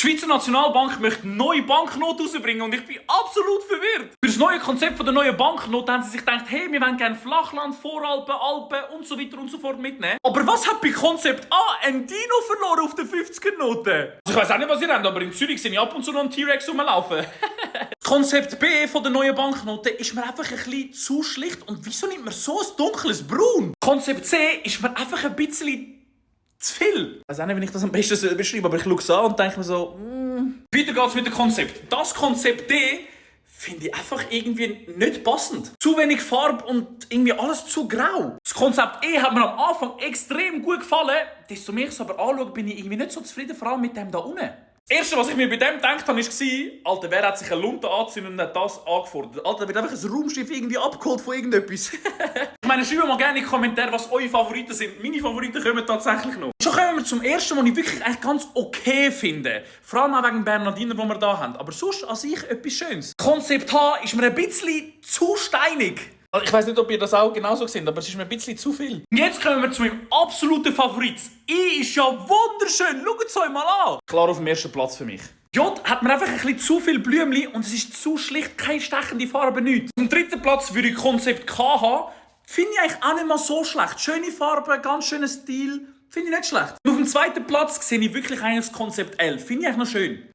Schweizer Nationalbank möchte neue Banknoten rausbringen und ich bin absolut verwirrt. Für das neue Konzept der neuen Banknote haben sie sich gedacht, hey, wir wollen gerne Flachland, Voralpen, Alpen und so weiter und so fort mitnehmen. Aber was hat bei Konzept A ein Dino verloren auf den 50er-Noten? Also ich weiss auch nicht, was ihr habt, aber in Zürich sehe ich ab und zu noch einen T-Rex rumlaufen. Konzept B von der neuen Banknote ist mir einfach ein bisschen zu schlicht. Und wieso nimmt man so ein dunkles Braun? Konzept C ist mir einfach ein bisschen zu viel. Ich weiß auch nicht, wie ich das am besten beschreibe, aber ich schaue es an und denke mir so, Weiter geht's mit dem Konzept. Das Konzept D finde ich einfach irgendwie nicht passend. Zu wenig Farbe und irgendwie alles zu grau. Das Konzept E hat mir am Anfang extrem gut gefallen. Desto mehr ich es aber anschaue, bin ich irgendwie nicht so zufrieden, vor allem mit dem da unten. Das Erste, was ich mir bei dem gedacht habe, war, Alter, wer hat sich eine Lunte angezündet und hat das angefordert? Alter, da wird einfach ein Raumschiff irgendwie abgeholt von irgendetwas. Ich meine, schreibt mal gerne in die Kommentare, was eure Favoriten sind. Meine Favoriten kommen tatsächlich noch. Schon kommen wir zum ersten, was ich wirklich eigentlich ganz okay finde. Vor allem auch wegen Bernardiner, die wir hier haben. Aber sonst an sich etwas Schönes. Konzept H ist mir ein bisschen zu steinig. Ich weiss nicht, ob ihr das auch genauso seht, aber es ist mir ein bisschen zu viel. Und jetzt kommen wir zu meinem absoluten Favorit. I ist ja wunderschön. Schaut es euch mal an. Klar auf dem ersten Platz für mich. J hat mir einfach ein bisschen zu viel Blümchen und es ist zu schlicht, keine stechende Farbe, nichts. Zum dritten Platz würde ich Konzept K haben. Finde ich eigentlich auch nicht mal so schlecht. Schöne Farbe, ganz schöner Stil. Finde ich nicht schlecht. Und auf dem zweiten Platz sehe ich wirklich eigentlich das Konzept L. Finde ich eigentlich noch schön.